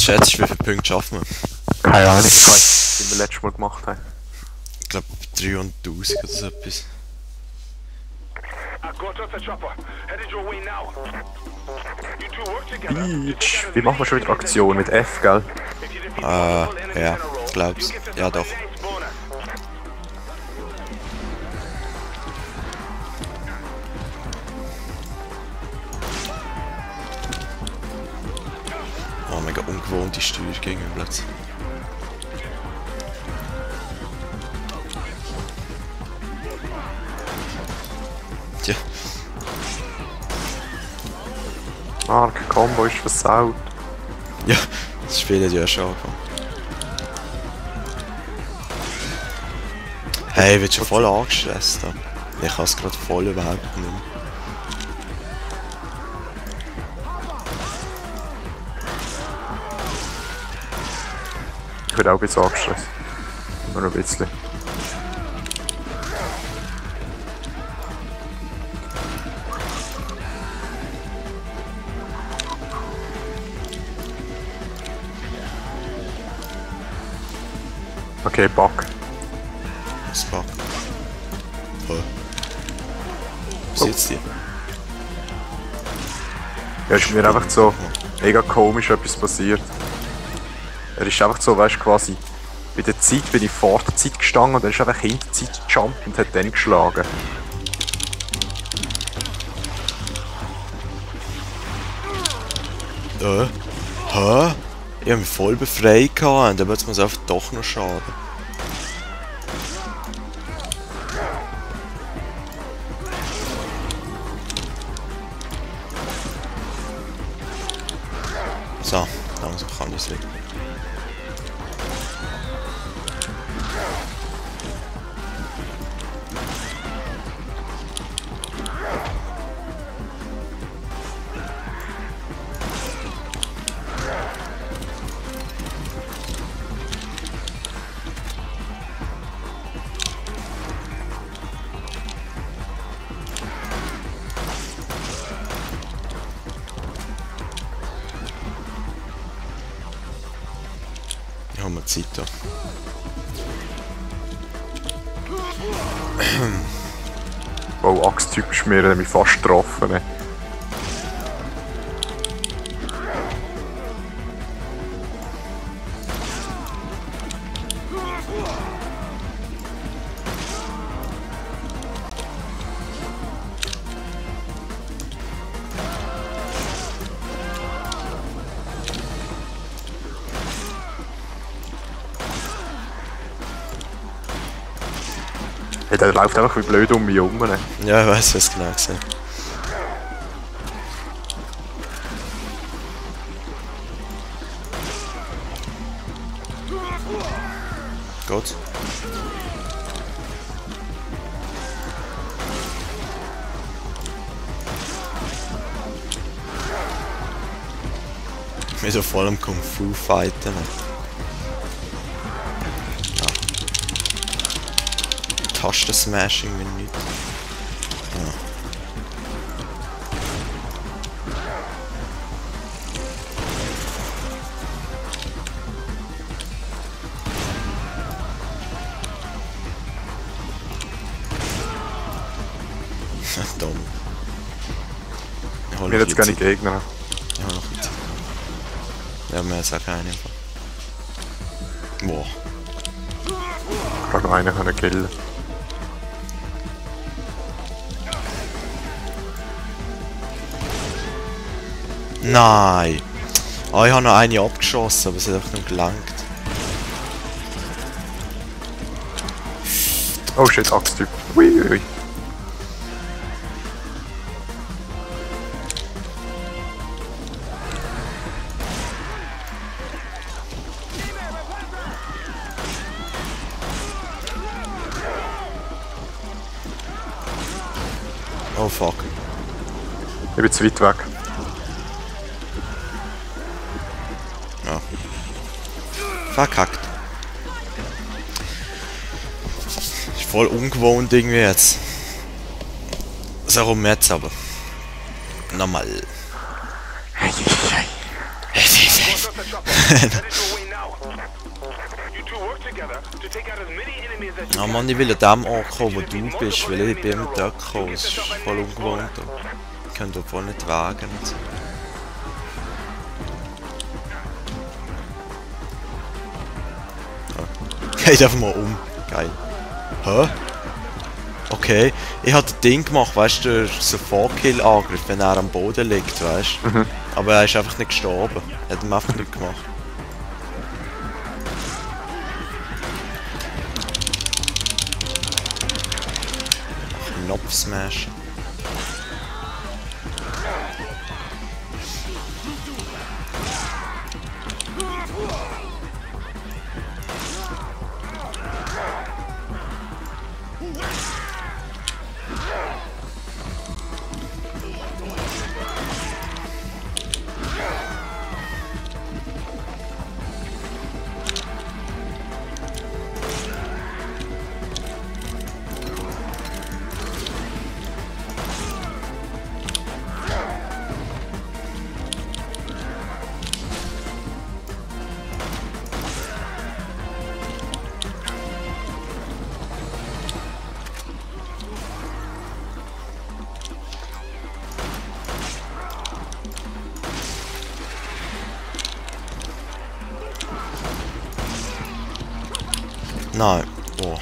schätzt du, wie viele Punkte schaffen wir? Keine Ahnung, ich weiß, wie wir letztes Mal gemacht haben. Ich glaube 300.000 oder so etwas. Beach. Wie machen wir schon wieder Aktion? Mit F, gell? Ja, glaub's. Ja, doch. Oh, mega ungewohnte Steuer gegenüber jetzt. Tja. Mark, Combo ist versaut. Ja, das Spiel hat ja schon angefangen. Hey, wird schon voll angestresst da. Ich kann es gerade voll überhaupt nicht mehr. Ich werde auch ein bisschen angestresst. Nur noch ein bisschen. Okay, Bug. Das war. Oh. Wo sitzt die? Ja, ist mir einfach so mega komisch etwas passiert. Er ist einfach so, weißt du, quasi bei der Zeit bin ich vor der Zeit gestanden und er ist einfach hinter der Zeit gejumpt und hat dann geschlagen. Hä? Ich hab mich voll befreit gehabt, aber jetzt muss einfach doch noch schaden. So, langsam kann ich es weg. Haben wir Zeit da. Wow, Axt-Typ ist mir mich fast getroffen. Ne? Hey, der läuft einfach wie blöd um mich herum. Ne? Ja, ich weiß, was genau gesehen. Gut. Wir sind voll am Kung Fu fighten. Tasten-Smashing wenn nicht. Ja. Dumm. Ich will jetzt keine Gegner. Ich habe noch ein Zeit. Ja, mehr jetzt auch keine. Boah. Ich kann noch einen killen. Nein! Ah, ich habe noch eine abgeschossen, aber es hat einfach nicht gelangt. Oh shit, Axt-Typ. Ui. Oh fuck. Ich bin zu weit weg. Ja. Verkackt. Ist voll ungewohnt irgendwie jetzt. So rum jetzt aber. Nochmal. Ah Mann, ich will an dem ankommen, wo du bist, weil ich bin immer dort gekommen. Es ist voll ungewohnt. Ich kann da voll nicht wagen und so. Geht einfach mal um. Geil. Hä? Okay. Ich hab das Ding gemacht, weißt du, so Vorkill-Angriff, wenn er am Boden liegt, weißt du. Mhm. Aber er ist einfach nicht gestorben. Er hat ihm einfach nicht gemacht. Knopf smashen. Nein. Boah.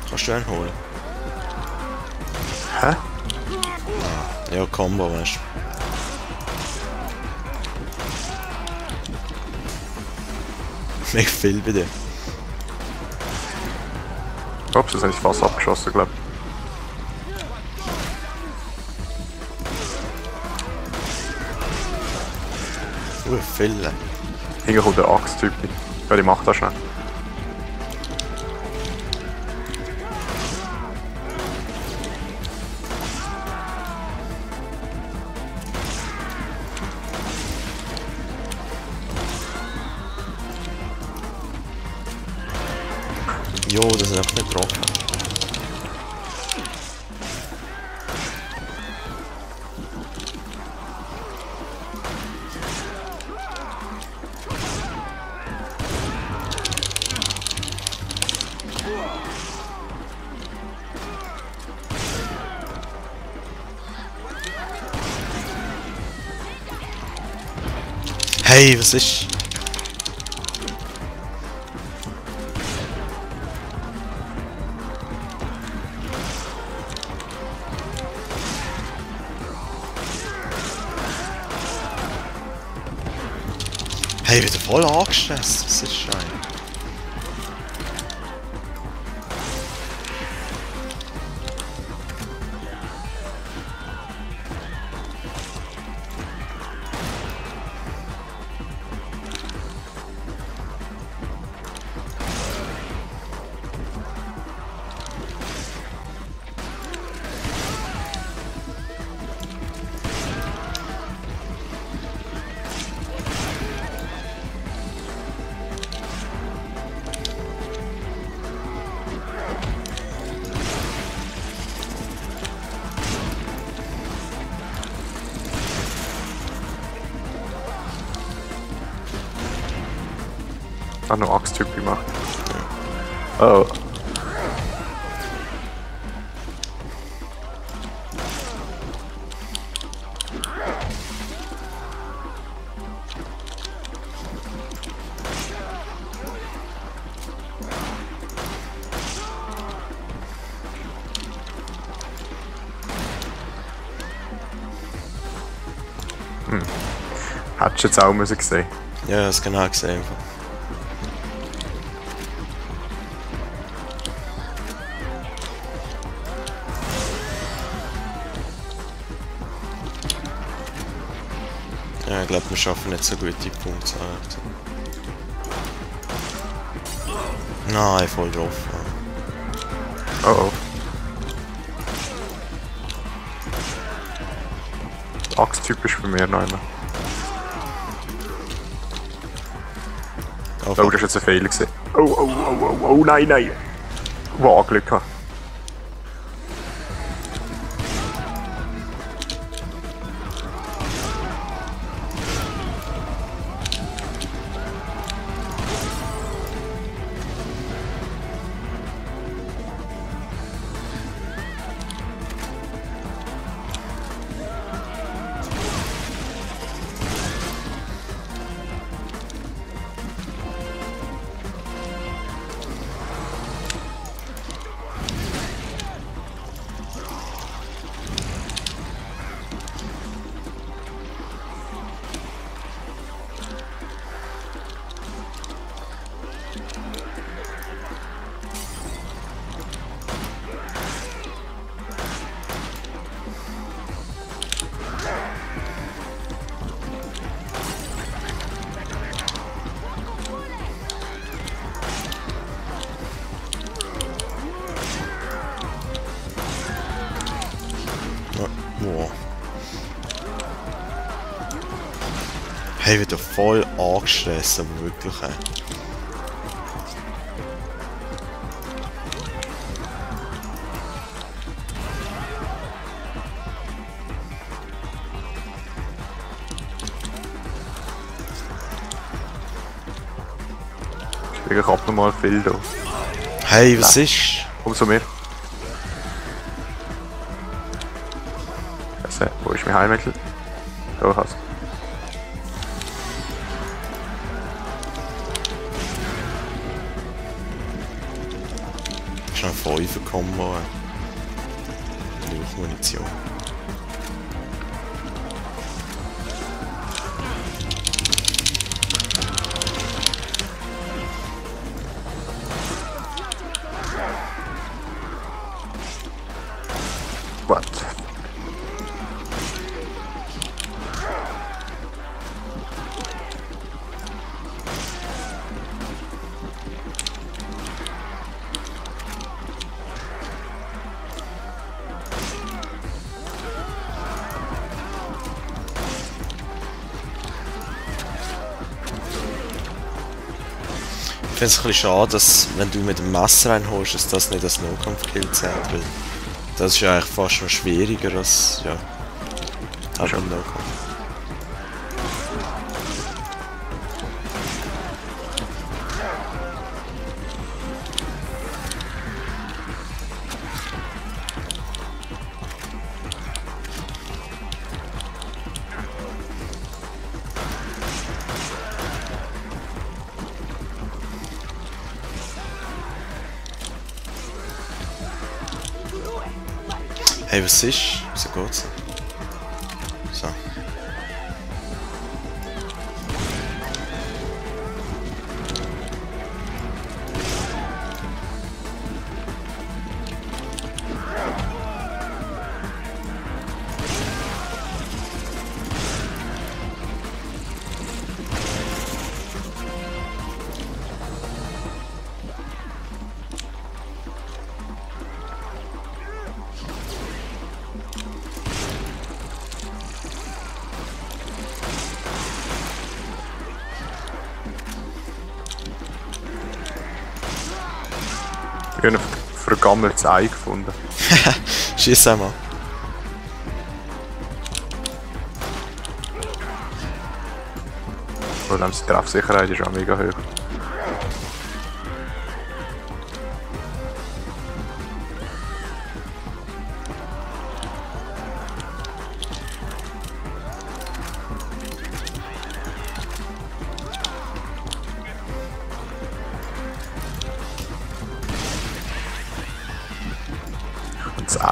Kannst du einen holen? Hä? Ja, Combo, weißt du. Mega viel bei dir. Ups, das habe ich fast abgeschossen, glaube ich. Viele. Hinten kommt der Axt-Typ. Ja, die macht das schnell. Jo, das ist einfach nicht trocken. Hey, was ist? Hey, wieder voll angestresst. Was ist Schein? Hat noch Axt-Typ gemacht. Oh. Hättest du jetzt auch müssen sehen. Ja, das genau gesehen. Ja, ich glaube, wir schaffen nicht so gute Punkte. Nein, voll drauf. Oh oh. Der Axt-Typ ist bei mir noch immer. Oh, Oh, das ist jetzt ein Fehler gewesen. Oh, oh, oh, oh, oh, nein, nein. Wow, Glück gehabt. Wow. Hey, wieder voll angestresst, aber wirklich. Ich kriege abnormal viel da. Hey, was ist? Komm zu mir. Also, wo ist mein Heilmittel? Da hast du. Ist noch ein 5er Combo. Genug Munition. What? Ich finde es ein bisschen schade, dass, wenn du mit dem Messer reinholst, dass das nicht als No-Kampf-Kill zählt, weil das ist ja eigentlich fast noch schwieriger als, ja, aber im No-Kampf. Hey, was ist? Wieso geht's? So. Ich habe ein vergammeltes Ei gefunden. Schieß einmal. Vor allem die Treffsicherheit ist auch mega hoch.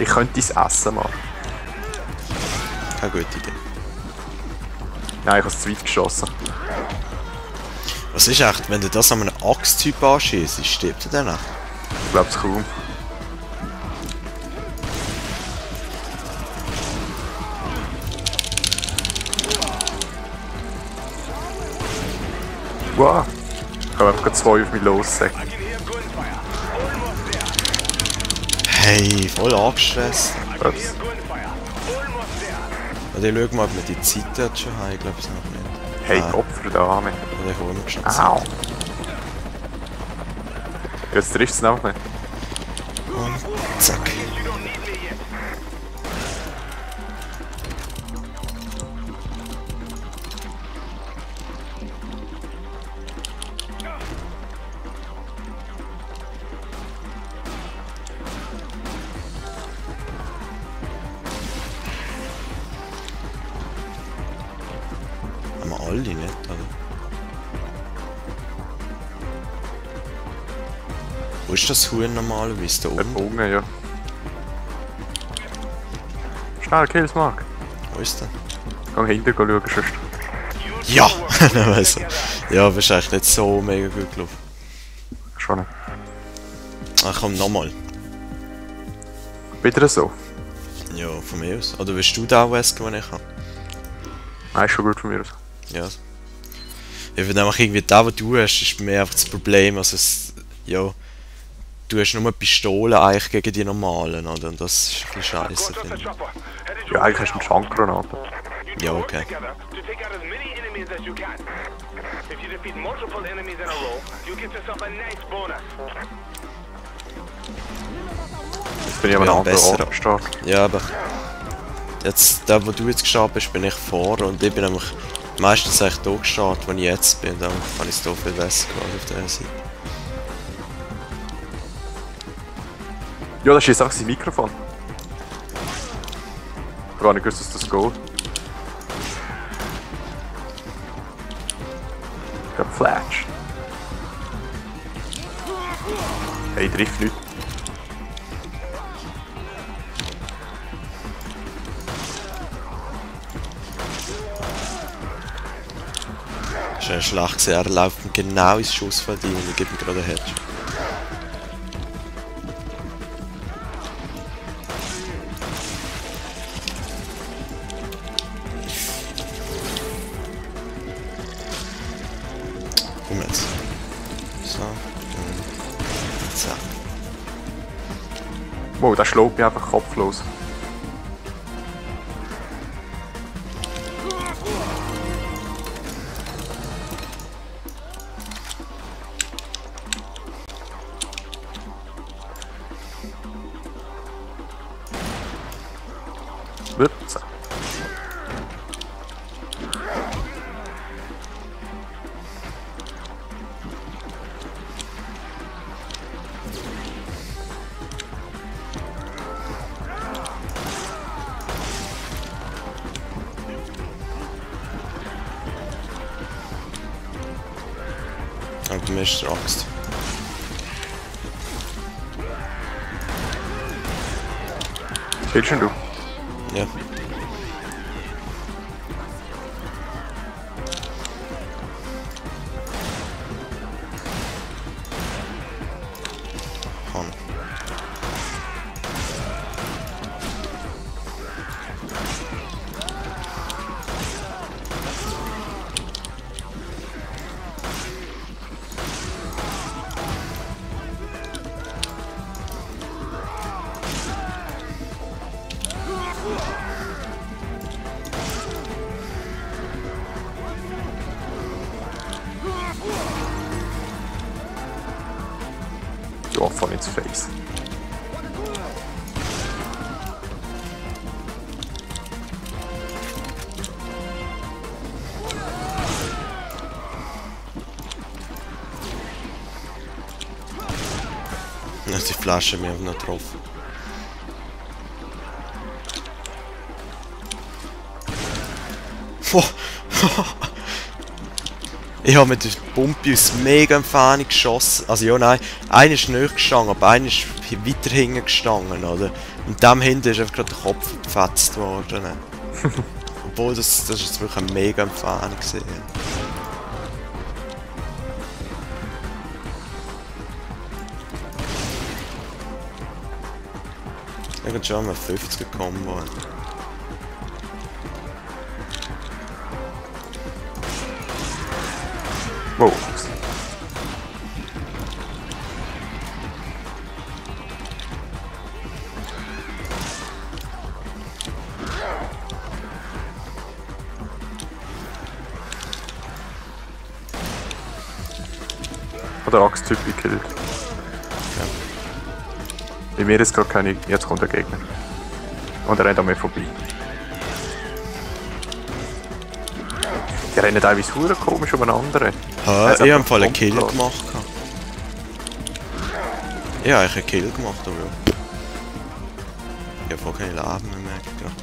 Ich könnte es essen machen. Keine gute Idee. Nein, ich habe es zu weit geschossen. Was ist echt, wenn du das an einem Axt-Typ anschießt, stirbt er dann auch? Ich glaube es kaum. Wow. Ich habe einfach 2 auf mich lossagen. Hey, voll angestresst. Ups. Und ich schau mal, ob wir die Zeit dort schon haben. Ich glaube es noch nicht. Hey, Ah, Opfer da, Mann. oder ich hole mir schon Au. Zeit. Jetzt trifft es noch nicht. Und zack. Haben wir alle nicht, oder? Wo ist das Huhn normalerweise? Da Der oben? Bogen, ja. Schnell, Kills, Mark. Wo ist der? Geh hinten schauen, sonst. Ja! Also, ja, aber ist eigentlich nicht so mega gut gelaufen. Schon nicht. Ach komm, nochmal. Wieder so. Ja, von mir aus. Oder willst du den Wesker, den ich habe? Nein, ist schon gut von mir aus. Ja. Ich finde einfach irgendwie, das, was du hast, ist bei mir einfach das Problem. Also, ja. Du hast nur eine Pistole eigentlich gegen die normalen, oder? Und das ist ein bisschen scheiße, finde ich. Ja, eigentlich hast du eine Schankgranate. Ja, okay. Jetzt bin ich aber Ja, ein anderer besser. Ort am Start. Ja, aber jetzt, da wo du jetzt gestartet bist, bin ich vor und ich bin nämlich meistens eigentlich da gestartet, wo ich jetzt bin. Dann kann ich es da viel besser gemacht auf der Seite. Ja, das ist jetzt auch sein Mikrofon. Ich habe gar nicht gewusst, dass das geht. Ich hab Flash. Hey, trifft nicht. Das ist eine Schlacht gesehen, er läuft mir genau ins Schussfeld rein und ich gebe ihm gerade einen Headshot. Komm jetzt. So. Und zack. Wow, der schlägt mich einfach kopflos. Ups. Aber bei mir ist der Axt. Killst du? Ja. Komm. Ja, voll ins Face. Ja, die Flasche hat mich einfach noch getroffen. Ich habe mit der Pumpe aus mega Entfernung geschossen. Also ja, nein, einer ist nicht gestanden, aber einer ist weiter hinten gestanden, oder? Und dem hinten ist einfach gerade der Kopf gefetzt worden. Obwohl, das ist jetzt wirklich eine mega Entfernung gewesen. Ich bin schon mal 50 gekommen worden. Wow. Oder Axt-Typ gekillt. Ja. Bei mir ist gerade keine... Jetzt kommt der Gegner. Und er rennt an mir vorbei. Die rennen teilweise hure komisch umeinander. Ha, ich hab voll einen Kill gemacht. Ich hab eigentlich einen Kill gemacht, aber ja. Ich hab voll keine Leben mehr, merke ich gerade.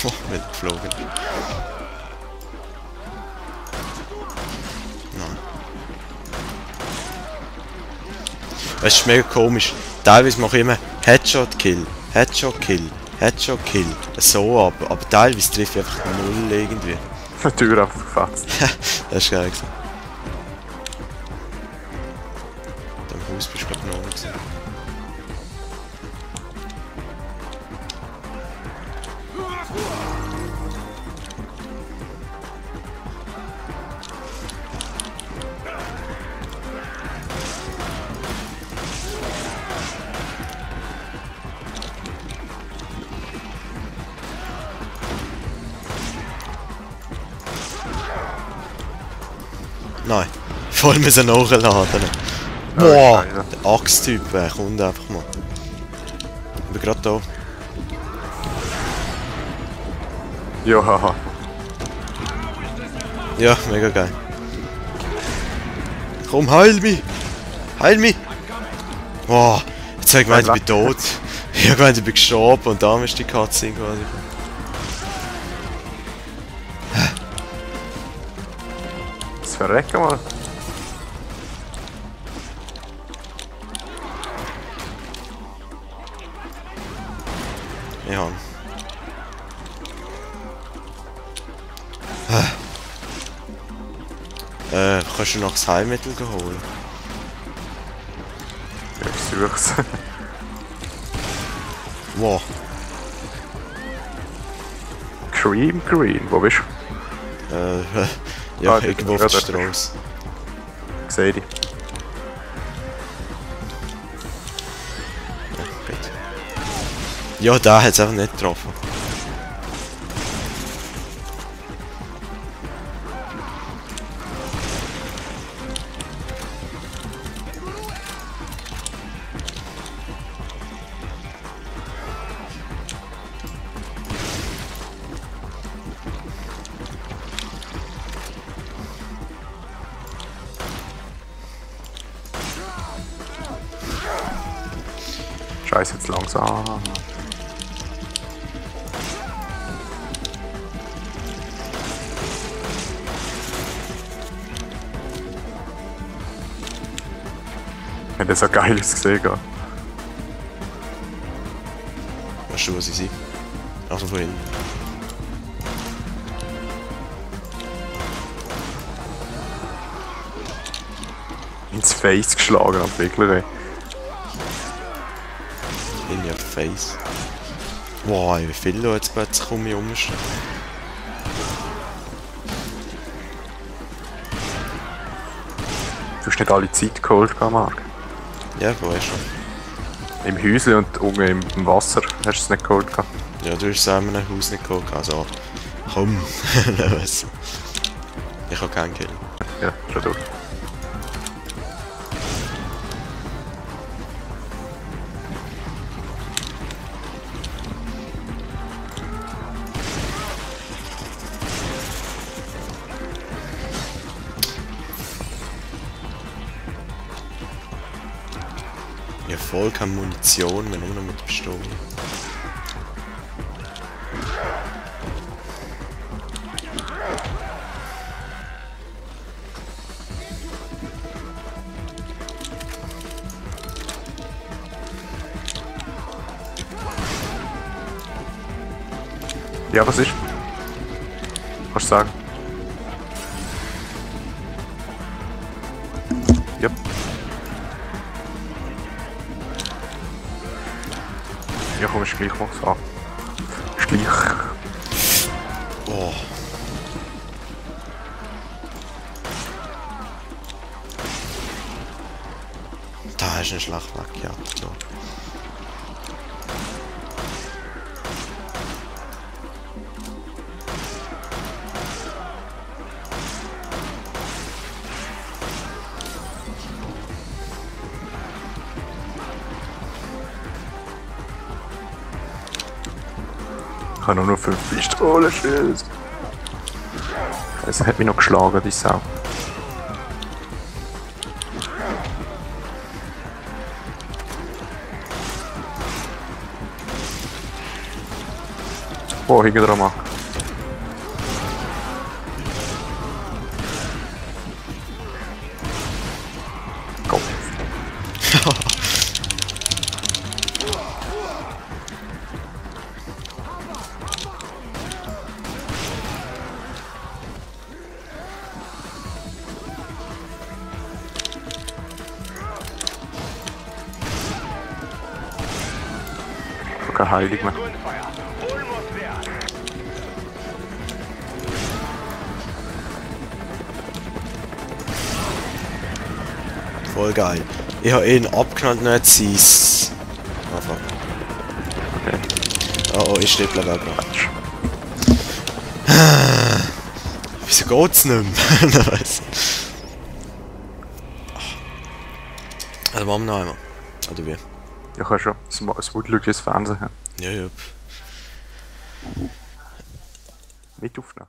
Oh, wird geflogen. Nein. Es ist mega komisch. Teilweise mache ich immer Headshot-Kill, Headshot-Kill, Headshot-Kill. So, aber teilweise treffe ich einfach null irgendwie. Die Tür einfach gefasst. Das ist geil gewesen. Dem Haus bist du glaube ich noch nicht gewesen. Nein, voll müssen nachladen. Boah, der Axt-Typ, kommt einfach mal. Ich bin gerade da. Ja, haha. Ja, mega geil. Komm, heil mich! Heil mich! Boah, jetzt hab ich gemeint, ich bin tot. Ich hab gemeint, ich bin gestorben und da ist die Cutscene quasi. Verrecken mal. Ja. Kannst du noch das Heilmittel holen? Ich such's. Wow. Cream Green, wo bist du? Ja, irgendwo auf der Straße. Ich seh dich. Ja, gut. Ja, da hat es einfach nicht getroffen. Scheiße, jetzt langsam. Wenn das so geil ist gesehen, gell? Weißt du, wo sie sind? Also von hinten. Ins Face geschlagen, Entwickler. In your face. Wow, wie viel da jetzt plötzlich um mich rumstehen. Du hast nicht alle Zeit geholt, Marc. Ja, ich weiß schon. Im Häuschen und unten im Wasser hast du es nicht geholt. Ja, du hast es auch in einem Haus nicht geholt. Also, komm, los. Ich habe keinen Kill. Ja, schon durch. Ich habe voll keine Munition mehr, nur noch mit Pistole. Ja, was ist? Kannst du sagen? Ja. Ja, komm, ist gleich was an. Ist gleich. Oh. Da ist ein Schlachtwack, ja. So. Ich habe nur 5 Pistolen, Schild. Also hat mich noch geschlagen, die Sau. Oh, hinten dran mal. Go. Keine Heilung mehr. Voll geil. Ich habe ihn abgenommen, nicht sein. Ah, fuck. Okay. Oh, ich stehe glaube ich auch. Wieso geht's nicht mehr? Nein, weiss. Also machen wir noch einmal. Oder wie? Ja, kann schon. Es muss schauen, wie das Fernsehen haben. Ja, ja. Mit aufnehmen.